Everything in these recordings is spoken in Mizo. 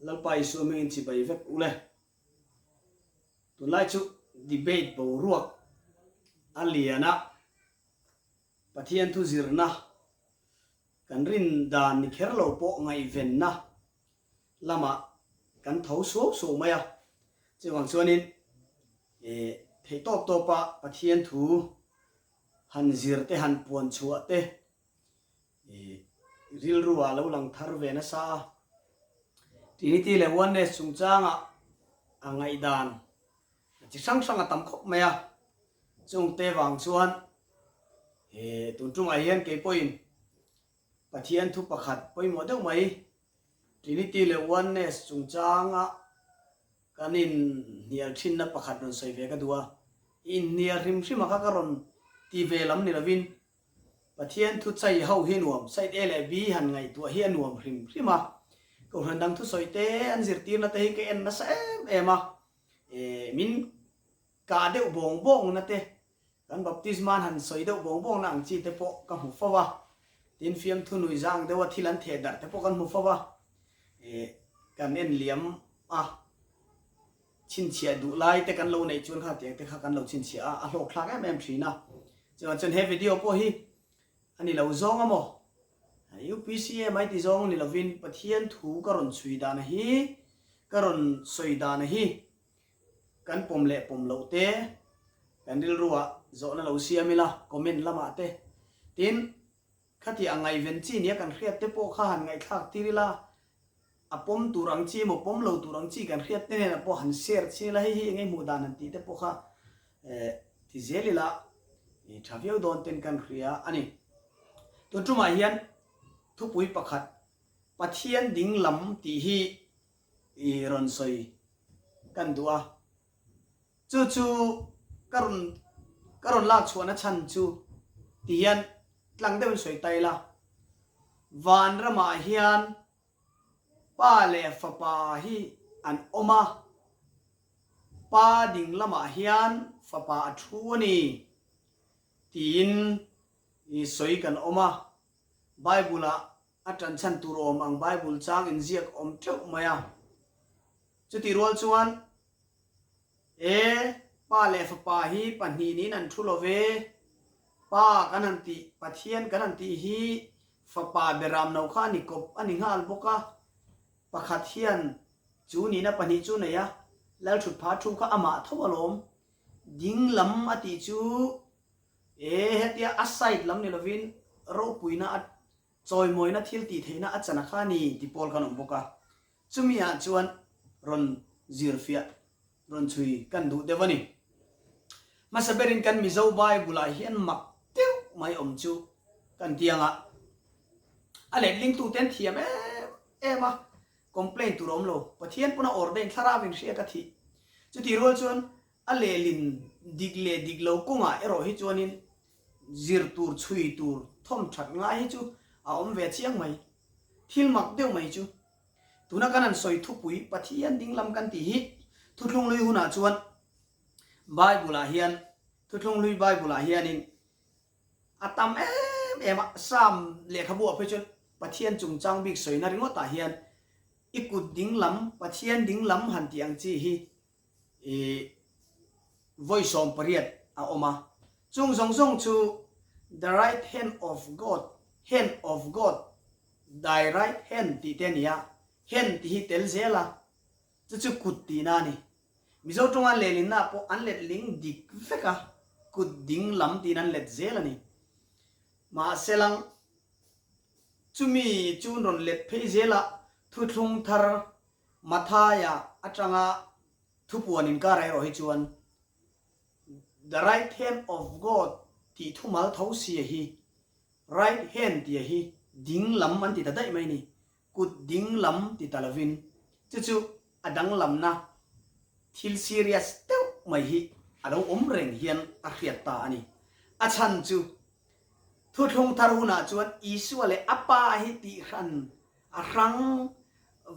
Lalpa Isua hmingin chibai vek u le. Tunlai chu debate boruak a lian a, Pathian thu zirna kan rin dan ni kher lo pawh ngaihvenna lamah kan tho suau suau mai a. Chuvang chuanin theih tawp tawpa Pathian thu han zir te han puan chhuah te rilru ah lo lang thar ve nasa a. Trinity leh Oneness chungchangah a ngaihdan chi hrang hrang a tam khawp mai a. Chungte vang chuan tun tumah hian kei pawhin Pathian thu pakhat pawimawh deuh mai Trinity leh Oneness chungchanga kan inhnial thinna pakhat rawn sawi ve ka duh a. Inhnial hrim hrim a kha ka rawn ti ve lam ni lovin Pathian thu chai ho hi nuam, side A leh B han ngaihtuah hi a nuam hrim hrim a. Kohhran dang thusawi te an zirtirna te hi ka en nasa em em a, min kah deuh bawng bawngna te, kan baptisma an han sawi deuh bawng bawngna ang chi te pawh ka hmu fo a, tin fiamthu nui zang deuha thil an theh darh te pawh kan hmu fo a, kan en liam a. Chhinchhiah duh lai te kan lo neih chuan kha tiang te kha kan lo chhinchhiah a, a hlawk thlak em em thin a. Chuvang chuan he video pawh hi a ni lo zawng a maw? UPCA mai ti zawng ni lovin Pathian thu ka rawn chhui dan hi, ka rawn sawi dan hi kan pawm leh pawm loh te kan rilruah zawhna lo siam ila comment lamah te. Tin, Khati a ngaihven chi nia kan hriat te pawh kha han ngaihthlak tir ila, a pawm tur ang chi emaw pawm lo tur ang chi kan hriat te nen pawh han share chin ila, hei hi eng nge hmuh dan han tih te pawh kha ti zel ila i tha viau dawn ten kan hria a ni. Tun tumah hian thupui pakhat Pathian ding lam tih hi i rawn sawi kan duh a. Chu chu ka rawn ka rawn lak chhuahna chhan chu ti hian tlang deuhin sawi ta ila, vanramah hian pa leh fapa hi an awm a, pa ding lamah hian fapa a thu a ni tiin i sawi kan awm a, Bible-ah a ṭan chhan tur awm ang Bible chang inziak awm ṭeuh mai a. Chutih rual chuan, E, Pa leh Fapa hi pahnih niin an thu lo ve. Pa kan han tih, Pathian kan han tih hi Fapa beram no kha a ni kawp a ni nghal bawk a. Pakhat hian chu nihna pahnih chu nei a, Lalthutpha thu kha amah tho alawm. Ding lam a tih chu, e, hetia a side lam ni lovin ropuina a Chawimawina thil tih theihna a chan a kha ni ti pawl kan awm bawk a, chumi ah chuan rawn zirfiah, rawn chhui kan duh deuh a ni. Hmasa berin kan Mizo Bible ah hian mak deuh mai awm chu kan ti ang a, a letlingtute an thiam em em a, complain tur a awm lo, Pathian pawn a ordain thlarau in hriat a thih. Chutih rual chuan a lehlin dik leh dik lo kawngah erawh hi chuanin Zir tur, chhui tur, thawm that ngai hi chu a awm ve chiang mai. Thil mak deuh mai chu. Tuna kan han sawi thupui Pathian ding lam kan tih hi Thuthlung Hlui hunah chuan Bible ah hian, Thuthlung Hlui Bible ah hianin a tam em em a, Psalm lehkhabu ah phei chuan Pathian chungchang bik sawina ringawt ah hian i kut ding lam, Pathian ding lam han tih ang chi hi I vawi 18 a awm a, chung zawng zawng chu the right hand of God, hand of God, thy right hand tih te a ni a, hand tih hi tel zel a, chu chu kut tihna a ni. Mizo tawnga lehlinna pawh an letling dik vek a, kut ding lam tiin an let zel a ni. Mahse lang chumi chu rawn let phei zel a, thuthlung thar Mathaia atanga thupuan inkar erawh hi chuan The right hand of God tih thumal tho sia hi right hand tia hi ding lam an ti ta daih mai ni, kut ding lam ti ta lovin chu chu a danglamna thil serious deuh mai hi a lo awm reng hian a hriat ta a ni. A chhan chu Thuthlung thar hunah chuan Isua leh a Pa hi tihhran a hrang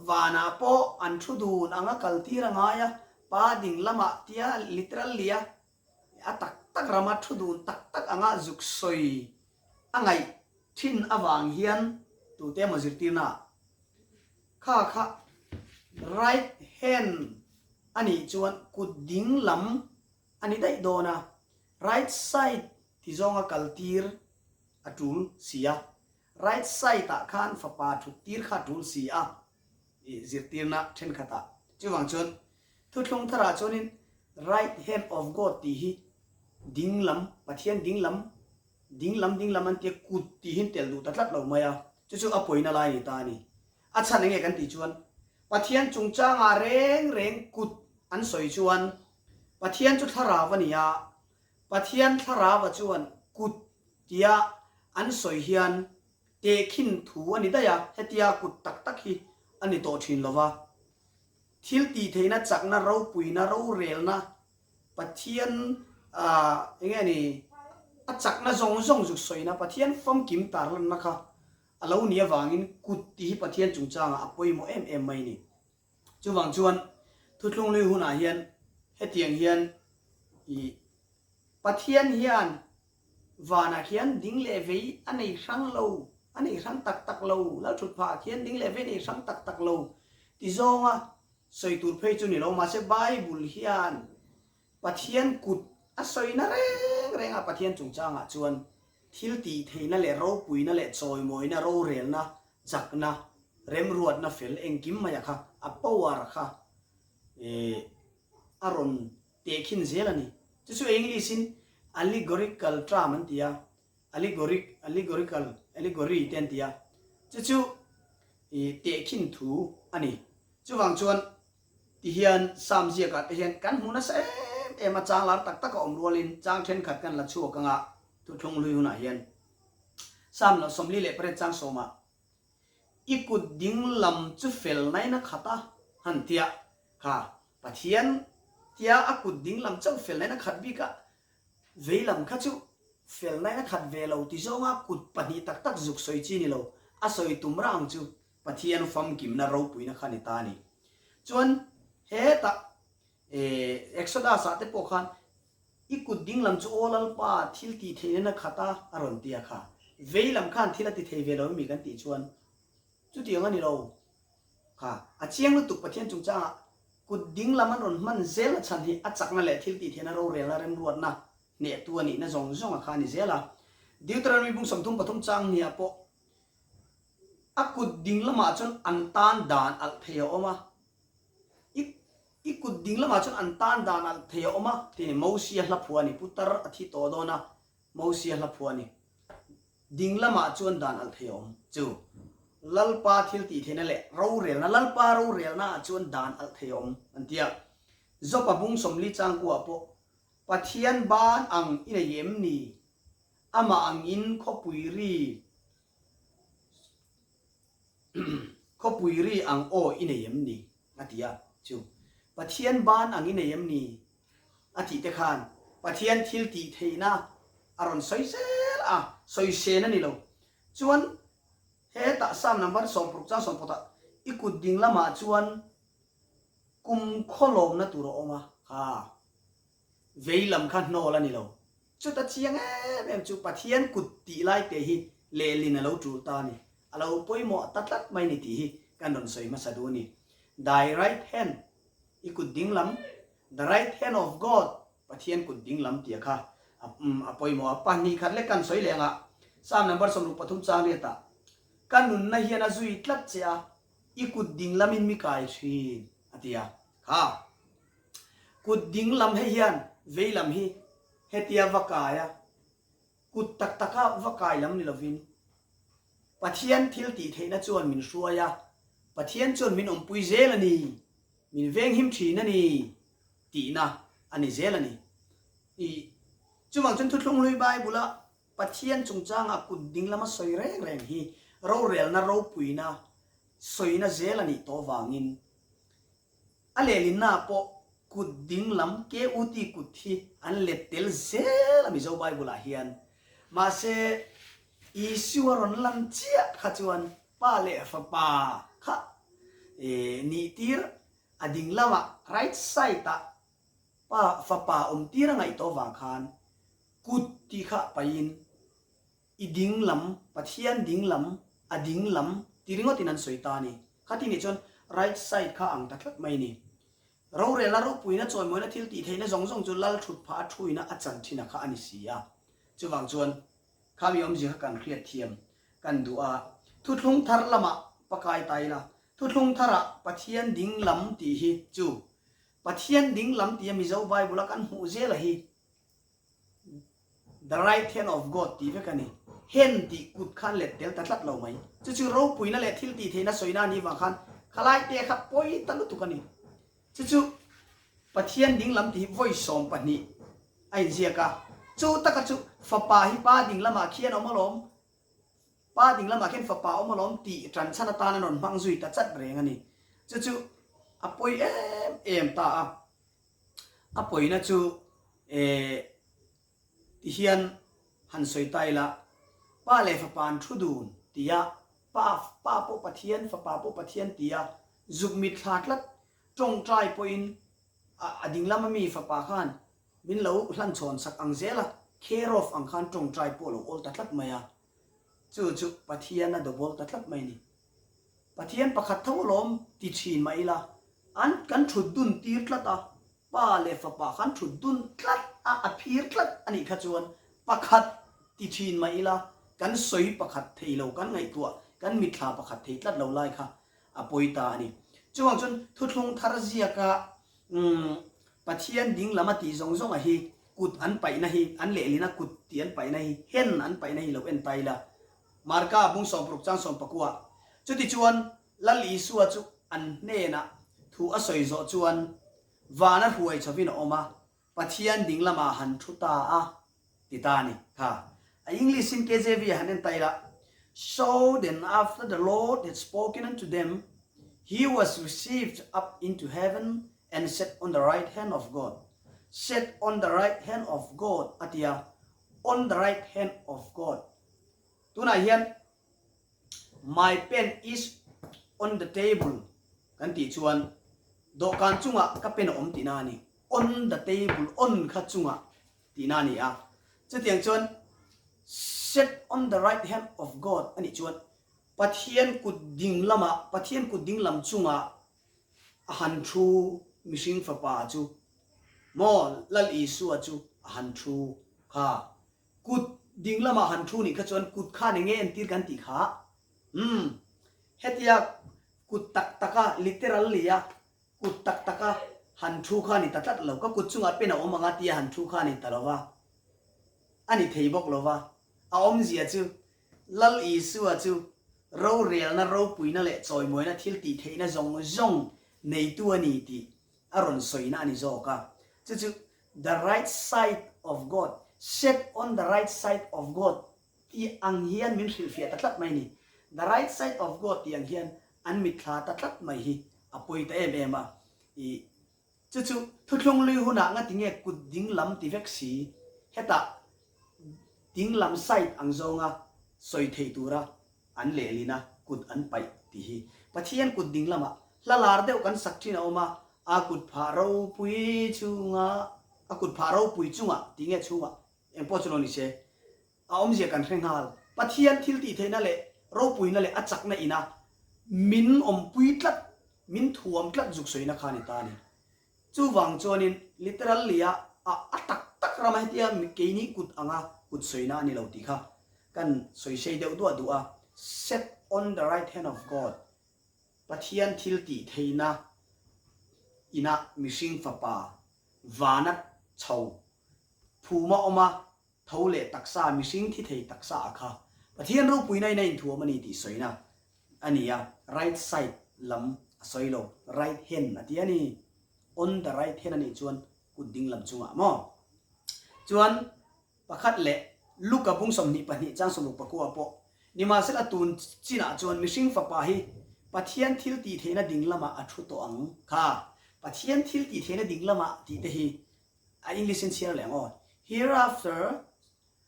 vanah pawh an thu dun anga kaltir a ngai a, Pa ding lamah tia literally a a tak tak rama thu dun tak tak anga zuk sawi a ngaih thin avang hian tute emaw zirtirna ah kha kha. Right hand a nih chuan kut ding lam a ni daih dawn a, right side ti zawnga kal tir a tul si a, right side ah khan fapa thut tir kha a tul si a i zirtirna thenkhatah. Chuvang chuan thuthlung tharah chuanin right hand of God tih hi ding lam, Pathian ding lam, ding lam ding lam an tia kut tih hi an tel duh ta tlat lo mai a, chu chu a pawina lai a ni ta a ni. A chhan enge kan tih chuan Pathian chungchangah reng reng kut an sawi chuan Pathian chu thlarau a ni a, Pathian thlarau-a chuan kut tia an sawi hian tehkhin thu a ni daih a, hetia kut tak tak hi a ni tawh thin lo va. Thil tihtheihna chakna ropuina rorelna Pathian enge a ni a chakna zawng zawng zuk sawina Pathian famkim tarlanna kha a lo nih avangin kut tih hi Pathian chungchangah a pawimawh em em mai a ni. Chuvang chuan Thuthlunglui hunah hian hetiang hian ih Pathian hian vanah khian ding leh vei a nei hrang lo, a nei hrang tak tak lo, Lalthutphah khian ding leh vei a nei hrang tak tak lo ti zawnga sawi tur phei chu ni lo. Mahse Bible hian Pathian kut a sawina reng reng a, Pathian chungchangah chuan thil tih theihna leh ropuina leh chawimawina, rorelna, chakna, remruatna fel engkim maia kha a power kha a rawn tehkhin zel a ni. Chu chu English in allegorical term an ti a, allegoric, allegorical, allegory te an ti a, chu chu tehkhin thu a ni. Chuvang chuan Ti hian Sam ziakah te hian kan hmu nasa em em a, chang lar tak tak a awm rualin chang thenkhat kan la chhuak anga thuthlung hlui hunah hian Sam lo 48 chang sawmah I kut ding lam chu fel nain a khat a han tia kha Pathian tia a kut ding lam chauh fel nain a khat bik a, vei lam kha chu fel nain a khat ve lo ti zawnga kut pahnih tak tak zuk sawi chi ni lo, a sawi tum rang ang chu. Pathian famkimna ropuina kha ni ta a ni. Chuan hetah Exodus ah te pawh khan i kut ding lam chu aw Lalpa thil tih theihna na khat a a rawn ti a kha. Vei lam khan thil a ti thei ve lo emi kan tih chuan chutiang a ni lo kha. A chiang lutuk Pathian chungchangah kut ding lam an rawn hman zel a chhan hi a chakna leh thil tih theihna rorelna remruatna hnehtu a nihna zawng zawng a kha a ni zel a. Deuteronomy bung 33 chang hniah pawh A kut ding lamah chuan an tan dan alh thei a awm a, I i kut ding lamah chuan an tan dan alh thei a awm a tih a ni. Mosia hla phuah a ni, putar a thi tawh dawn a, Mosia hla phuah a ni. Ding lamah chuan dan alh thei a awm chu Lalpa thil tih theihna leh rorelna, Lalpa rorelna ah chuan dan alh thei a awm an ti a. Jopa bung 40 changkuah pawh Pathian ban ang i nei em ni? Amah angin khawpui ri khawpui ri ang aw i nei em ni? a ti a. Chu Pathian ban ang i nei em ni? a tih te khan Pathian thil tih theihna a rawn sawi zel a, sawi sen a ni lo. Chuan hetah Psalm number 60 chang sawmpawtah i kut ding lamah chuan kum khawlawmna tur a awm a, kha vei lam kha hnawl a ni lo. Chuta chiang em em chu Pathian kut tih lai te hi lehlin a lo tul ta a ni. A lo pawimawh ta tlat mai ni tih hi kan rawn sawi hmasa duh a ni. Thy right hand, i kut ding lam, the right hand of God, Pathian kut ding lam tia kha a pawimawh a. Pahnih khat lek kan sawi leh ang a, Psalm number 63 chang riatah, Ka nunna hian a zui tlat che a, i kut ding lamin mi kai thin, a ti a. Kha kut ding lam hei hian vei lam hi Hetia va kai a, kut tak taka va kai lam ni lovin, Pathian thil tih theihna chuan min hruai a, Pathian chuan min awmpui zel a ni, min venghim thin a ni tihna a ni zel a ni. I chuvang chuan Thuthlung Hlui Bible-a Pathian chungchanga kut ding lama sawi reng reng hi rorelna ropuina sawina zel a nih tawh vangin, A lehlinnaah pawh kut ding lam KUT kut hi an let tel zel a Mizo Bible-ah hian. Mahse, Isua rawn lan chiah kha chuan Pa leh Fapa kha nih tir a ding lamah, right side-ah, Pa, Fapa awm tir a ngaih tawh vang khan kut tih kha paihin I ding lam, Pathian ding lam, a ding lam ti ringawtin an sawi ta a ni. Khati nih chuan right side kha ang ta tlat mai ni. Rorelna ropuina chawimawina thil tih theihna zawng zawng chu lal thut phah a thuina a chan thin a kha a ni si a. Chuvang chuan khami awmzia kha kan hriat thiam kan duh a. Thuthlung thar lamah pakai ta ila, thuthlung tharah Pathian ding lam tih hi chu Pathian ding lam tia Mizo Bible a kan hmuh zela hi The right hand of God tih vek a ni. Hand tih kut khan let tel ta tlat lo mai. Chu chu ropuina leh thil tih theihna sawina a nih vang khan khalai te kha pawi ta lutuk a ni. Chu chu Pathian ding lam tih hi vawi 12 a inziak a. Chu taka chu fapa hi pa ding lamah khian a awm alawm, pa ding lamah khian fapa a awm alawm tih tanchhan atan an rawn hmang zui ta chat reng a ni. Chu chu a pawi em em ta a. A pawina chu eh ti hian han sawi ta ila, Pa leh Fapa an thu dun tia, Pa Pa pawh Pathian, Fapa pawh Pathian tia zuk mitthla tlat tawngtai pawhin a a dinglam ami Fapa khan min lo hlanchhawn sak ang zel a, care of ang khan tawngtai pawh lo awl ta tlat mai a, chu chu Pathian a double ta tlat mai a ni. Pathian pakhat tho alawm ti thin mah ila, an kan thut dun tir tlat a, Pa leh Fapa khan thut dun tlat a, a phir tlat a nih kha chuan pakhat ti thin mah ila, kan sawi pakhat thei lo, kan ngaihtuah, kan mitthla pakhat thei tlat lo lai kha a pawi ta a ni. Chuvang chuan thuthlung thar ziaka umm Pathian ding lam a tih zawng zawng a hi kut an paihna hi, an lehlina kut tih an paihna hi, hen an paihna hi lo en ta ila, Marka bung 60 chang 19. Chutichuan, Lal Isua chu an hnenah thu a sawi zawh chuan vana hruai chhovin a awm a, Pathian ding lamah han thu ta a ti ta a ni. Kha a English in KJV ah han en ta ila, So then after the Lord had spoken unto them, he was received up into heaven and sat on the right hand of God. Sat on the right hand of God a ti a, on the right hand of God. Tunah hian My pen is on the table kan tih chuan dawhkan chungah ka pen a awm tihna a ni. On the table, on kha chungah tihna a ni a. Chutiang chuan set on the right hand of God a nih chuan Pathian kut ding lamah, Pathian kut ding lam chungah a han thu mihring fapa chu maw Lal Isua chu a han thu kha. Kut ding lamah han thu nih kha chuan kut khan enge entir kan tih kha? Umm, hetia kut tak taka, literally a kut tak taka han thu kha a ni ta tlat lo. Ka kut chungah pen a awm ang a tia han thu kha a ni ta lo va, a ni thei bawk lo va. A awmzia chu Lal Isua chu rorelna, ropuina leh chawimawina thil tih theihna zawng zawng neitu a ni tih a rawn sawina a ni zawk a, chu chu the right side of God, set on the right side of God tih ang hian min hrilhfiah ta tlat mai a ni. The right side of God tih ang hian an mitthla ta tlat mai hi a pawi ta em em a. I chu chu thuthlung lui hunah ngati nge kut ding lam ti vek si, hetah ding lam side ang zawnga sawi theih tura an lehlin a, kut an paih tih hi Pathian kut ding lamah hla lar deuh kan sak thin a awm a, a kut phah ropui chunga, a kut phah ropui chungah tih nge chhungah engpawh chu lo ni se, a awmzia kan hre nghal. Pathian thil tih theihna leh ropuina leh a chakna ina min awmpui tlat, min thuam tlat zuk sawina kha a ni ta a ni. Chuvang chuanin literally a a tak tak rama hetia keini kut anga kut sawina a ni lo tih kha kan sawi sei deuh duah duh a, set on the right hand of God, Pathian thil tih theihna inah mihring fapa vana chho phuma awm a, Tho leh taksa, mihring thi thei taksa a kha Pathian ropuina in a inthuam a ni tih sawina a ni a, right side lam a sawi lo, right hand a ti a ni. On the right hand a nih chuan kut ding lam chungah maw? Chuan pakhat leh Luka bung 22 chang 69 pawh nimahsela tun chinah chuan mihring fapa hi Pathian thil tih theihna ding lamah a thu tawh ang kha. Pathian thil tih theihna ding lamah tih te hi A English in chhiar leh ang aw. Hereafter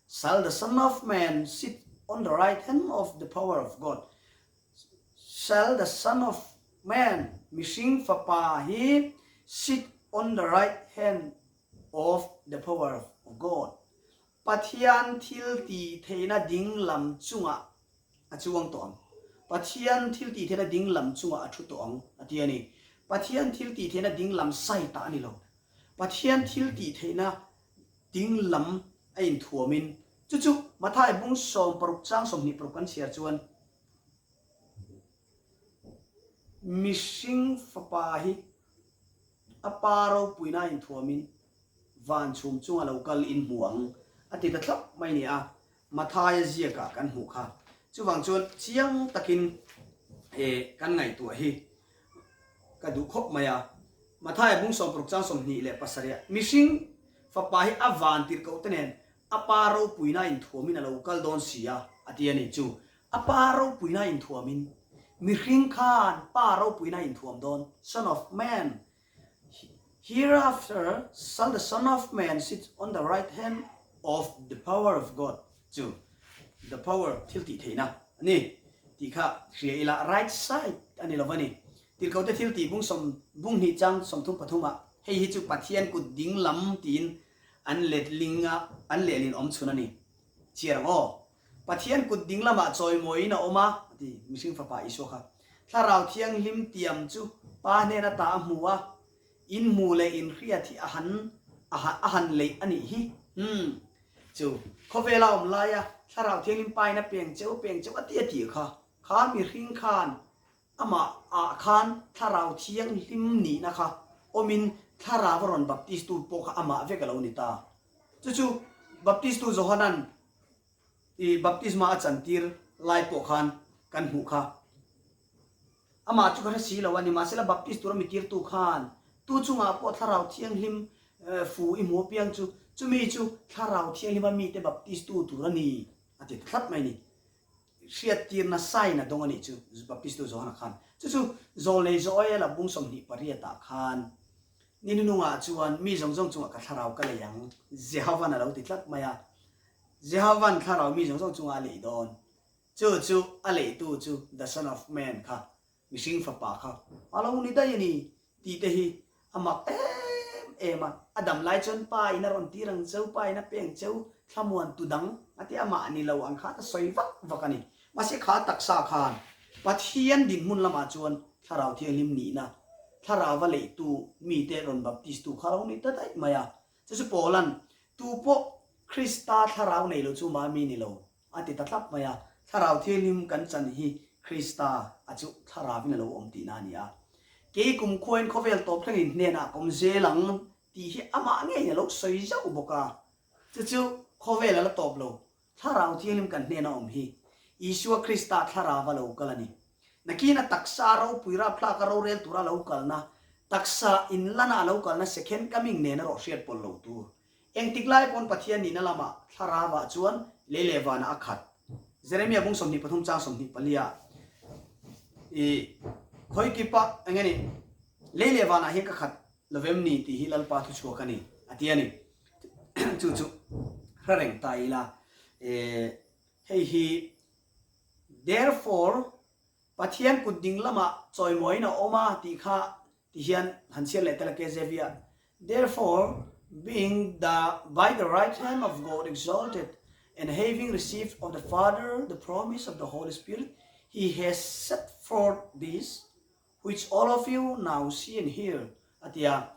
shall the Son of Man sit on the right hand of the power of God. Shall the Son of Man, mihring fapa hi, sit on the right hand of the power of God. Pathian thil tih theihna ding lam chungah a chuang tawh ang. Pathian thiltihtheihna ding lam chungah a thu tawh ang, a ti a ni. Pathian thiltihtheihna ding lam side ah a ni lo. Pathian thiltihtheihna ding lam a inthuamin, chu chu Mathai bung 16 chang 26 kan chhiar chuan, Mihring fapa hi a pa ropuina a inthuamin van chhum chunga lo kal in hmu ang, a ti ta thlap mai ni a. Mathaia ziakah kan hmuh kha. Chuvang chuan chiang takin kan ngaihtuah hi ka duh khawp mai a. Mathaia bung 60 chang 27 ah mihring fapa hi a van tirhkoh te nen a pa ropuina inthuamin a lo kal dawn si a, a ti a ni. Chu a pa ropuina inthuamin mihring khan pa ropuina inthuam dawn, son of man, Hereafter shall the Son of Man sit on the right hand of the power of God chu the power thil tih theihna a ni tih kha hria ila right side a ni lo va ni. Tirhkote thil tih bung sawm bung hnih chang 33 ah hei hi chu Pathian kut ding lam tiin an letling a an lehlin awm chhun a ni. Chhiar ang aw. Pathian kut ding lamah chawimawiin a awm a, a ti. Mihring Fapa Isua kha Thlarau Thianghlim tiam chu Pa hnen ata a hmu a, in hmu leh in hriat hi a han a han leih a nih hi. Umm. Chu khawvela awm laia Thlarau Thianghlim Pa in a peng cheu peng cheu a ti a tih kha, kha mihring khan amah ah khan Thlarau Thianghlim nihna kha awmin Thlarau a rawn baptistu pawh kha amah vek a lo ni ta. Chu chu Baptistu Johanan I baptisma a chantir lai pawh khan kan hmuh kha. Amah chu ka hre si lo a, nimahsela baptist tura mi tirtu khan tu chungah pawh Thlarau Thianghlim fu i hmu apiang chu chumi chu Thlarau Thianghlima mite baptist tu tur a ni a ti ta tlat mai ni. Hriattirna sign a dawng a nih chu Baptistu Johana khan. Chu chu Zawlnei Joela bung 28 ah khan ni hnunungah chuan mi zawng zawng chungah ka thlarau ka lei ang Jehovan a lo ti tlat mai a. Jehovan thlarau mi zawng zawng chungah a leih dawn. Chu chu a leihtu chu the Son of Man kha, mihring fapa kha a lo ni daih a ni tih te hi a mak em em a. A dam lai chuan Pa in a rawn tir ang cheu, Pa in a peng cheu, thlamuan tu dang a ti amah ni lo ang khan a sawi vak vak a ni. Mahse kha taksa khan Pathian dinhmun lamah chuan Thlarau Thianghlim nihna, Thlarauva leihtu mite rawn baptistu kha a lo ni ta daih mai a. Chu chu Paula'n, Tu pawh Krista thlarau nei lo chu mah mi ni lo, a ti ta thlap mai a. Thlarau Thianghlim kan chan hi Krista a chu thlarauvin a lo awm tihna a ni a. Kei kumkhuain khawvel tawp thlengin hnenah ka awm zel ang tih hi amah ngeiin a lo sawi zauh bawk a. Chu chu khawvel a la tawp lo, Thlarau Thianghlim kan hnena awm hi Isua Krista thlarau a lo kal a ni. Nakin a taksa ropui rapthlak a rorel tura a lo kalna, taksa inlana a lo kalna second coming nen erawh hriat pawlh lo tur. Engtik lai pawn Pathian nihna lamah thlarauah chuan lei leh vanah a khat. Jeremia bung 23 chang 24 ah i khawikipa eng nge ni lei leh vanah hian ka khat lovem ni tih hi Lalpa thuchhuak a ni a ti a ni. Chu chu hre reng ta ila hei hi therefore Pathian kut ding lamah chawimawiin a awm a tih kha ti hian han chhiar leh tel a KJV ah therefore being the by the right hand of God exalted and having received of the Father the promise of the Holy Spirit he has set forth this which all of you now see and hear, a ti a.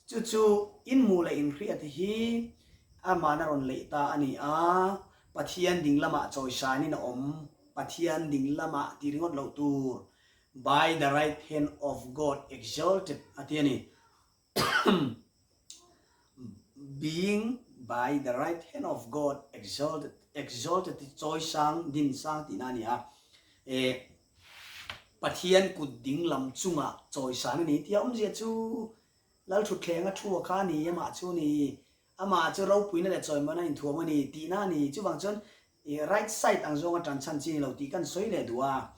Chu chu in hmuh leh in hriat hi amahna rawn leih ta a ni a, Pathian ding lamah chawisanin a awm, Pathian ding lamah ti ringawt loh tur, by the right hand of God exalted, a ti a ni. Being by the right hand of God exalted, exalted hi chawisang, dinsang tihna a ni a. E, Pathian kut ding lam chungah chawisan a ni tih a awmzia chu Lalthutthlenga thu a kha a ni, amah chu a ni, amah chu ropuina leh chawimawina inthuam a ni tihna a ni. Chuvang chuan i right side ang zawnga tan chhan chi ni lo tih kan sawi leh duh a.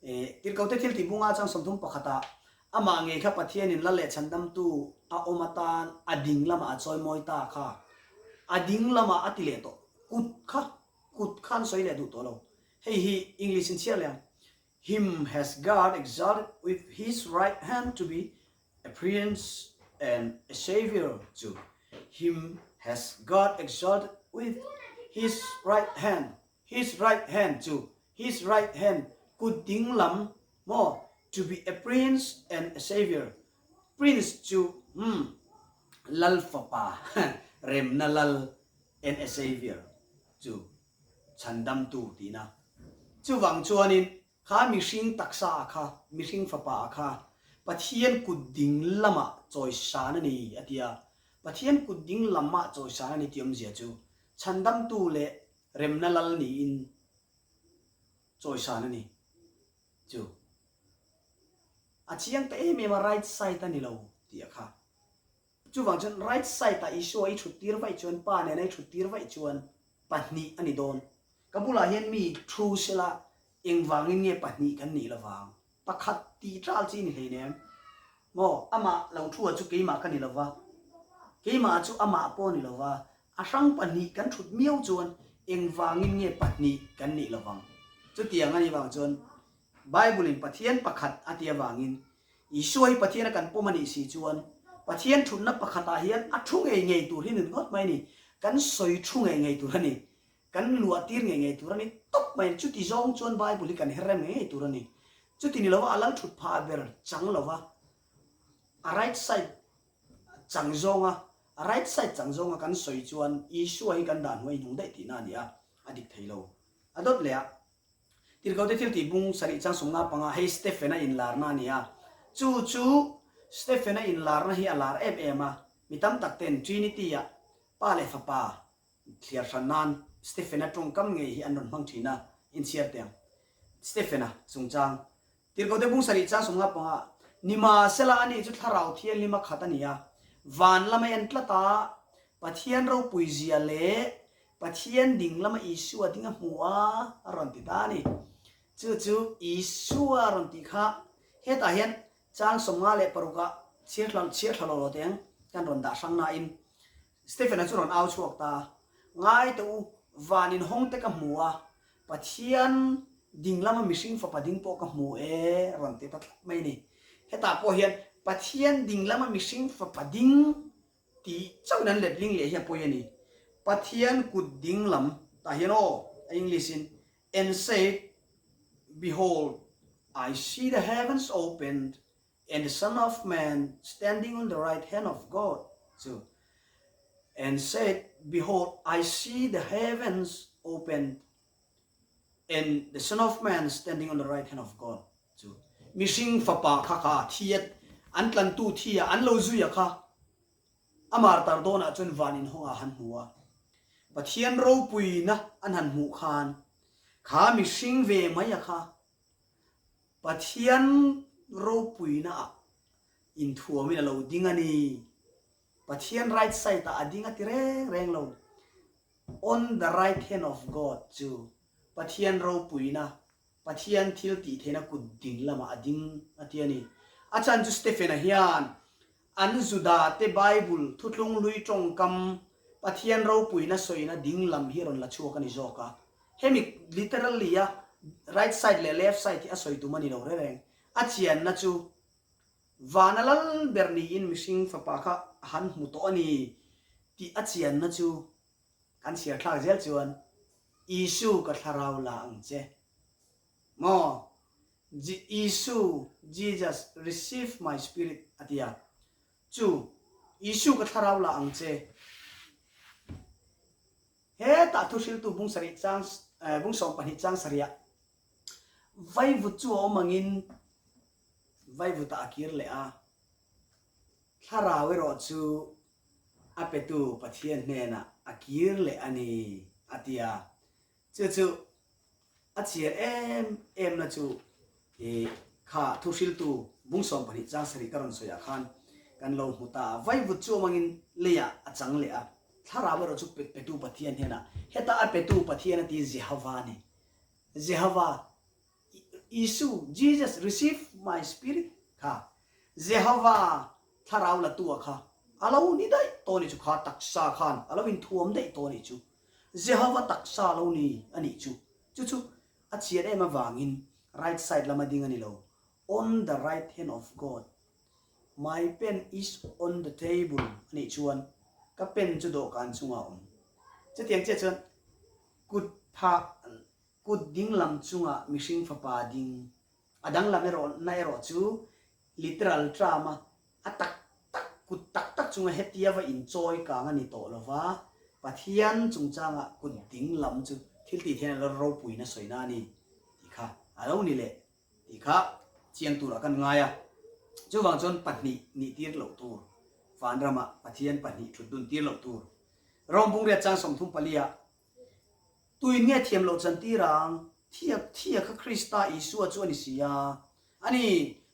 E, Tirhkote thil tih bunga chuan 31 ah amah ngei kha Pathianin lal leh chhandamtu a awm atan a ding lamah a chawimawi ta kha, a ding lamah a ti leh tawh, kut kha, kut kha an sawi leh duh tawh lo. Hei hi English in chhiar leh ang, Him has God exalted with his right hand to be a prince and a saviour chu Him has God exalted with his right hand, his right hand chu his right hand. Kut ding lam maw? To be a prince and a saviour. Prince chu umm Lal fapa remna lal and a saviour chu chhandamtu tihna. Chuvang chuanin kha mihring taksa ah kha, mihring fapa ah kha Pathian kut ding lamah chawisan a ni a ti a. Pathian kut ding lamah chawisan a ni tih awmzia chu chhandamtu leh remna lal niin chawisan a ni chu a chiang ta em em a right side a ni lo tih a kha. Chuvang chuan right side ah Isua i thut tir vaih chuan Pa nena i thut tir vaih chuan pahnih a ni dawn. Ka bulah hian mi thu sela engvangin nge pahnih kan nih lovang? Pakhat tih ṭal chi ni hleinem. Maw amah lo thu ah chu keimah ka ni lova, keimah chu amah pawh a ni lova, A hrang pahnih kan thut miau chuan engvangin nge pahnih kan nih lovang? Chutiang a nih vang chuan Bible-in Pathian pakhat a tih avangin Isua hi Pathiana kan pawm a nih si chuan Pathian thutna pakhatah hian a thu ngei ngei tur hi ni ngawt mai a ni. Kan sawi thu ngei ngei tur a ni. Kan luahtir ngei ngei tur a ni tawp mai a ni. Chuti zawng chuan Bible hi kan her rem ngei ngei tur a ni. Chuti ni lova a lal thut phah ber chang lova a right side chang zawnga, right side chang zawnga kan sawi chuan Isua hi kan dah hnuai hnung daih tihna a ni a, a dik thei lo. A dawt leh a, Tirhkote thil tih bung sarih chang sawmnga panga hei Stephen-a inlarna a ni a, chu chu Stephen-a inlarna hi a lar em em a, mi tam tak ten Trinity-ah Pa leh Fapa thliar hran nan Stephen-a tawngkam ngei hi an rawn hmang thin a, inchhiar teh ang. Stephen-a chungchang Tirhkote bung sarih chang 15 panga Nimahsela ani chu Thlarau Thianghlim a khat a ni a, van lama en tlat a, Pathian ropui zia leh Pathian ding lama Isua ding a hmu a, a rawn ti ta a ni. Chu chu Isua rawn tih kha hetah hian chang 56 ah chhiar thla chhiar thla lo lo teng kan rawn dah hrang nain Stephen-a chu rawn au chhuak ta a, Ngai teh u, van inhawng te ka hmu a, Pathian ding lama mihring fapa ding pawh ka hmu e rawn ti ta tlat mai a ni. Hetah pawh hian Pathian ding lama mihring fapa ding tih chauhin an letling leh hi a pawi a ni. Pathian kut ding lam tah hian aw a English in And said, Behold, I see the heavens opened and the Son of Man standing on the right hand of God chu and said, Behold, I see the heavens opened and the Son of Man standing on the right hand of God chu mihring fapa kha kha thi a an tlantu thi a an lo zui a kha a martar dawnah chuan van inhawngah han hmu a Pathian ropuina an han hmuh khan kha mihring ve mai a kha Pathian ropuina ah inthuamin a lo ding a ni. Pathian right side ah a ding a ti reng reng lo. On the right hand of God chu Pathian ropuina, Pathian thil tih theihna kut ding lamah a ding a ti a ni. A chhan chu Stephen-a hian an Juda te Bible thutlung hlui tawngkam Pathian ropuina sawina ding lam hi rawn la chhuak a ni zawk a. Hemi literally a right side leh left side hi a sawi tum a ni lo reng reng. A chianna chu vana lal ber niin mihring fapa kha a han hmu tawh a ni tih a chianna chu kan chhiar thlak zel chuan Isu ka thlarau la ang che maw Isu Jesus receive my spirit a ti a chu Isu ka thlarau la ang che. Hetah thuhriltu bung sarih chang bung 12 chang sarihah vaivut chu a awm angin vaivutah a kir leh a, thlarau erawh chu a petu Pathian hnenah a kir leh a ni a ti a. Chu chu A chian em em na chu i kha thuhriltu bung 12 chang sarih ka rawn sawiah khan kan lo hmu ta a, vaivut chu awmangin leiah a chang leh a, thlarau erawh chu petu Pathian hnenah, heta a petu Pathian a ti Jehovah a ni. Jehovah, Isu, Jesus, receive my spirit kha Jehovah thlarau la tu a kha a lo ni daih tawh a nih chu, kha taksa khan a lo inthuam daih tawh a nih chu. Jehovah taksa lo ni a nih chu. Chu chu a chian em avangin right side lama ding a ni lo, on the right hand of God. My pen is on the table a nih chuan ka pen chu dawhkan chungah a awm. Chutiang chiah chuan kut phah. Kut dinglam chunga mihring fapa ding a danglam erawh na erawh chu literal term a a tak tak kut tak tak chunga hetia va inchawi kang a ni tawh lova, Pathian chungchanga kut dinglam chu thil tih thian a lo ropuina sawina a ni tih kha a lo ni leh tih kha chiang turah kan ngai a. Chuvang chuan pahnih nih tir loh tur, vanramah Pathian pahnih thut dun tir loh tur. Rom Bungriat chang 34 ah Tuin nge thiam loh chan tir ang? Thia thia kha Krista Isua chu a ni si a. A ni,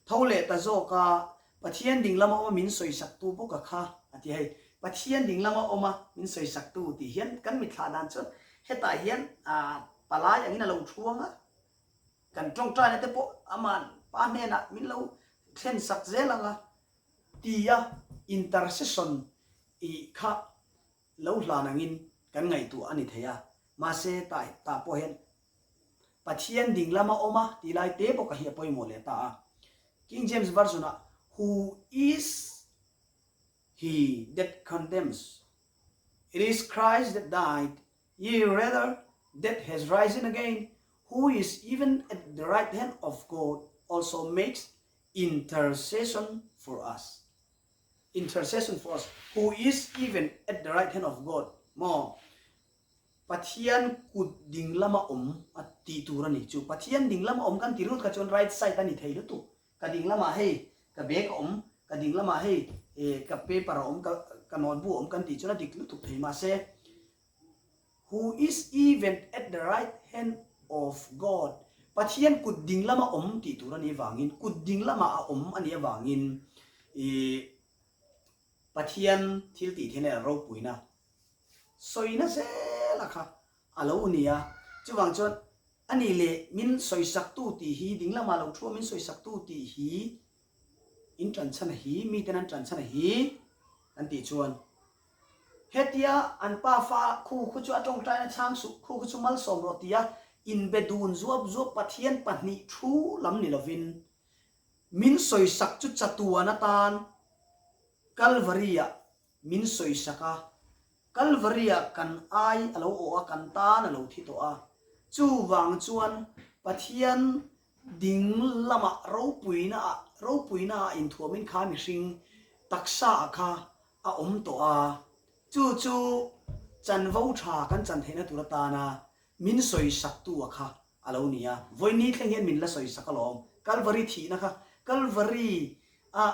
tho leh ta zawk a, Pathian ding lama awma min sawisaktu bawk a kha, a ti hei. Pathian ding lama awma min sawisaktu tih hian kan mitthlah dan chuan hetah hian palai angin a lo thuang a, kan tawngtaina te pawh ama'n Pa hnenah min lo thlensak zel ang a tia intercession i kha lo hlan angin kan ngaihtuah a ni thei a, mahse tah tah pawh hian Pathian ding lama awm a tih lai te bawk a hi a pawimawh leh ta a. King James Version ah Who is he that condemns? It is Christ that died, yea rather that has risen again, who is even at the right hand of God also makes intercession for us. Intercession for us, who is even at the right hand of God, maw? Pathian kut ding lama awm a tih tur a ni. Chu Pathian ding lama awm kan ti ringawt kha chuan right side a ni thei lutuk. Ka ding lamah hei ka bag a awm, ka ding lamah hei ka paper a awm, ka ka notebook a awm kan tih chuan a dik lutuk thei. Mahse, who is even at the right hand of God, Pathian kut ding lama awm tih tur a nih avangin, kut ding lama a awm a nih avangin i Pathian thil tih theihna leh ropuina sawina zela kha a lo ni a. Chuvang chuan a nih leh min sawisaktu tih hi, ding lama lo thu a min sawisaktu tih hi in tanchhan a hi, miten an tanchhan a hi kan tih chuan Hetia an pa fa khu khu chu a tawngtaina chhang suh, khu khu chu malsawm rawh tia inbe dun zuap zuap Pathian pahnih thu lam ni lovin min sawisak chu chatuan atan Kalvari-ah min sawisak a, Kalvari-ah kan ai a lo awh a, kan tan a lo thi tawh a. Chuvang chuan Pathian ding lamah ropuina ah ropuina ah inthuamin kha mihring taksa ah kha a awm tawh a, chu chu chanvo tha kan chan theihna tur atana min sawisaktu a kha a lo ni a, vawiin thleng hian min la sawisak alawm, Kalvari thihna kha, Kalvari a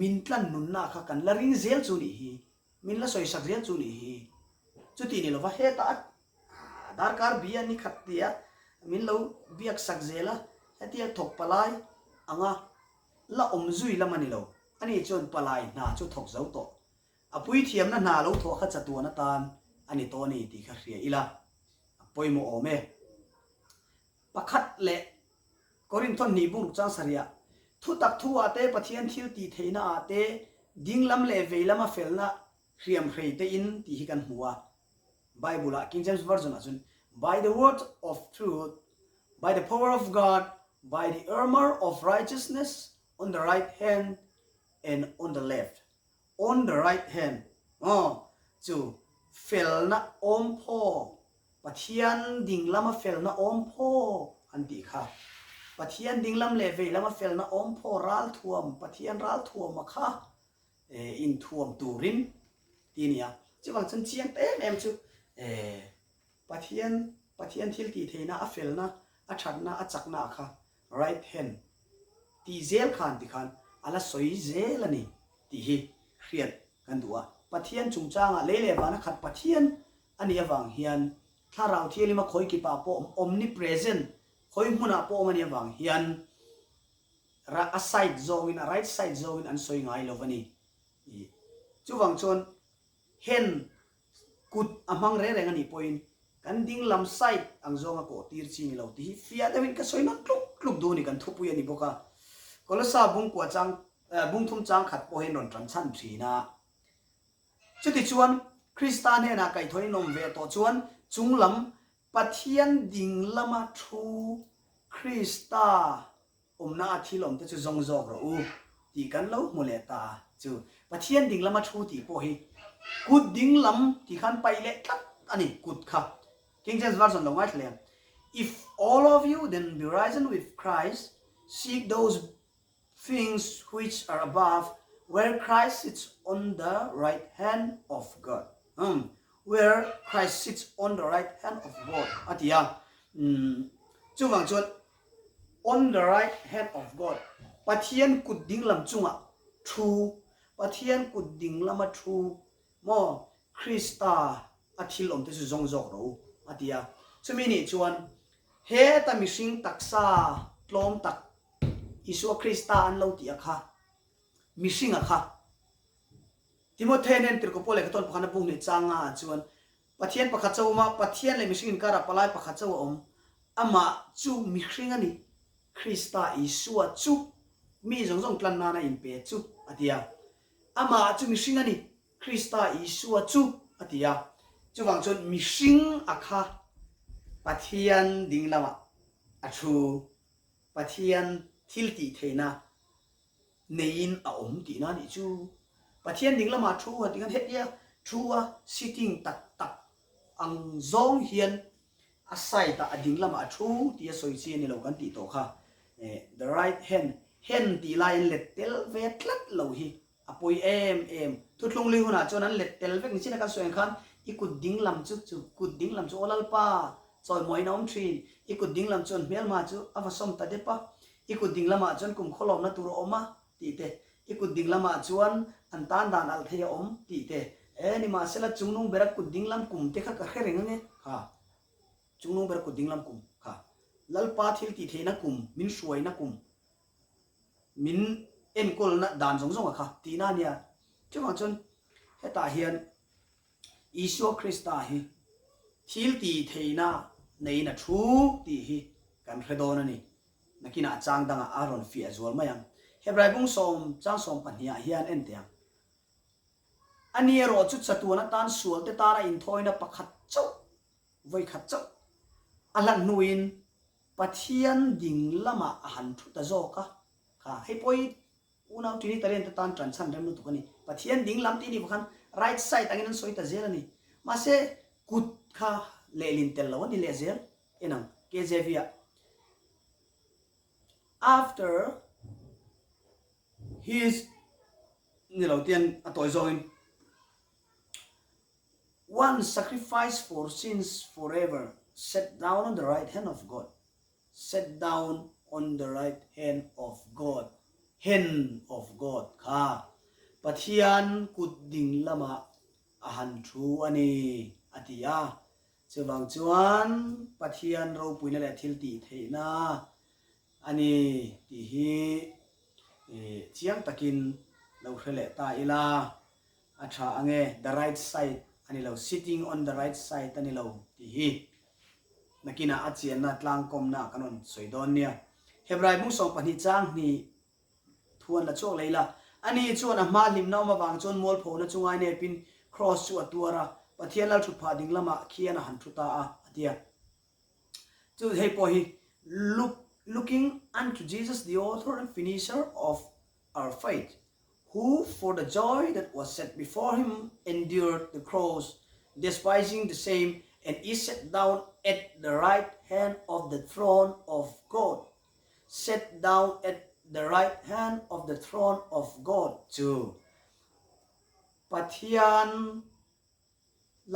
min tlan nunna kha kan la ring zel chu nih hi, min la sawisak zel chu nih hi, chuti ni lova hetah a darkar bi a ni khat tia min lo biaksak zel a, hetia thawk palai anga La awm zui lam a ni lo. Ani chuan palai hna chu thawk zo tawh. A puithiamna hna lo thawh kha chatuan atan a ni tawh a ni tih kha hria ila a pawimawh awm e. Pakhat leh Korinth hnih bungruk chang sarihah, Thutak thu ah te, Pathian thil tih theihna ah te, dinglam leh veilam a felna hriam hrei te in tih hi kan hmu a. Bible ah King James Version ah chuan By the word of truth, by the power of God, by the armour of righteousness on the right hand and on the left, on the right hand aw chu felna awm phaw, Pathian dinglama felna awm phaw an tih kha. Pathian dinglam leh veilama felna awm phaw ralthuam, Pathian ralthuama kha inthuam turin ti a ni a. Chuvang chuan chiang ta em em chu Pathian Pathian thil tih theihna a felna a thatna a chakna ah kha right hand tih zel khan tikhan a la sawi zel a ni tih hi hriat kan duh a. Pathian chungchangah lei leh vana khat Pathian a nih avang hian Thlarau Thianghlim a khawi kipah pawh awm omnipresent khawi hmunah pawh awm a nih avang hian a side zawngin a right side zawngin an sawi ngai lo a ni. Chuvang chuan hen kut a hmang reng reng a nih pawhin kan ding lam side ang zawnga kawh tir chi ni lo tih hi fiah deuhin ka sawi nawn tluk tluk duh a ni kan thupui a ni bawk a. Kolosa bungkua chang bungthum chang khat pawh hian rawn tan chhan thin a. Chutichuan Krista hnenah kaihthawh in awm ve tawh chuan chunglam Pathian ding lama thu Krista Awmna a thil awmte chu zawng zawk rawh u tih kan lo hmu leh ta chu. Pathian ding lama thu tih pawh hi kut ding lam tih khan paih leh tlat a ni, kut kha. King James Version lo ngaithla leh ang. If all of you then be risen with Christ, seek those things which are above, where Christ sits on the right hand of God. Um, where Christ sits on the right hand of God. A ti a. Um, chuvang chuan on the right hand of God. Pathian kut ding lam chunga thu, Pathian kut ding lama thu maw Krista a thil awm te chu zawng zawk rawh u, a ti a. Chumi nih chuan heta mihring taksa tlawm tak Isua Krista an lo tih a kha, mihring a kha. Timothe nen Tirhkoh Paul lehkha tawn pakhatna bung hnih chang nga ah chuan Pathian pakhat chauh awm a, Pathian leh mihring inkarah palai pakhat chauh a awm. Amah chu mihring a ni, Krista Isua chu mi zawng zawng tlan nana inpe chu, a ti a. Amah chu mihring a ni, Krista Isua chu, a ti a. Chuvang chuan mihring a kha Pathian ding lamah a thu, Pathian thil tih theihna neiin a awm tihna a nih chu. Pathian ding lamah thu han tih khan hetia thu a sitting tak tak ang zawng hian a side ah a ding lamah a thu tih a sawi chi a ni lo kan tih tawh kha. The right hand, hand tih lai an let tel ve tlat lo hi A pawi em em. Thuthlung lui hunah chuan an let tel vek nichin a kan sawi ang khan i kut ding lam chu chu kut ding lam chu aw Lalpa chawimawiin a awm thin. I kut ding lam chuan hmelma chu a va sawm ta dep a. I kut ding lamah chuan kum khawlawmna tur a awm a tih te. I kut ding lamah chuan an tan dan alh thei a awm tih te. E nimahsela chungnung bera kut ding lam kum te kha ka hre reng ange kha. Chungnung bera kut ding lam kum kha. Lalpa thil tih theihna kum, min hruaina kum. Min enkawlna dan zawng zawng a kha tihna a nia. Chuvang chuan hetah hian Isua Krista hi thil tih theihna neiin a thu tih hi kan hre dawn a ni. Nakinah chang dangah a rawn fiah zual mai ang. Hebrai bung sawm chang sawm pahnihah hian en teh ang. Ani erawh chu chatuan atan sualte tana inthawina pakhat chauh, vawikhat chauh a hlan hnuin Pathian ding lamah a han thu ta zawk a, kha hei pawh hi unau Trinitarian te tan tan chhan rem lutuk a ni. Pathian ding lam tih ni vang khan right side angin an sawi ta zel a ni. Mahse kut kha lehlin tel lo a ni leh zel en ang KJV ah. After his ni lo tian a tawi zawngin One sacrifice for sins forever, sat down on the right hand of God, sat down on the right hand of God, hand of God kha Pathian kut ding lamah a han thu a ni, a ti a. Chuvang chuan Pathian ropuina leh thil tih theihna a ni tih hi chiang takin lo hre leh ta ila. A tha ange, the right side a ni lo, sitting on the right side a ni lo tih hi nakinah a chianna tlangkawmna kan rawn sawi dawn nia. Hebrai bung 12 chang hnih thu an la chhuak leh ila, ani chuan a hma hlimna awm avang chuan mualphona chu ngainepin Kraws chu a tuar a, Pathian lal thut phah ding lamah khian a han thu ta a, a ti a. Chu hei pawh hi look, looking unto Jesus the author and finisher of our faith, who for the joy that was set before him endured the cross, despising the shame, and is set down at the right hand of the throne of God. Set down at the right hand of the throne of God chu Pathian.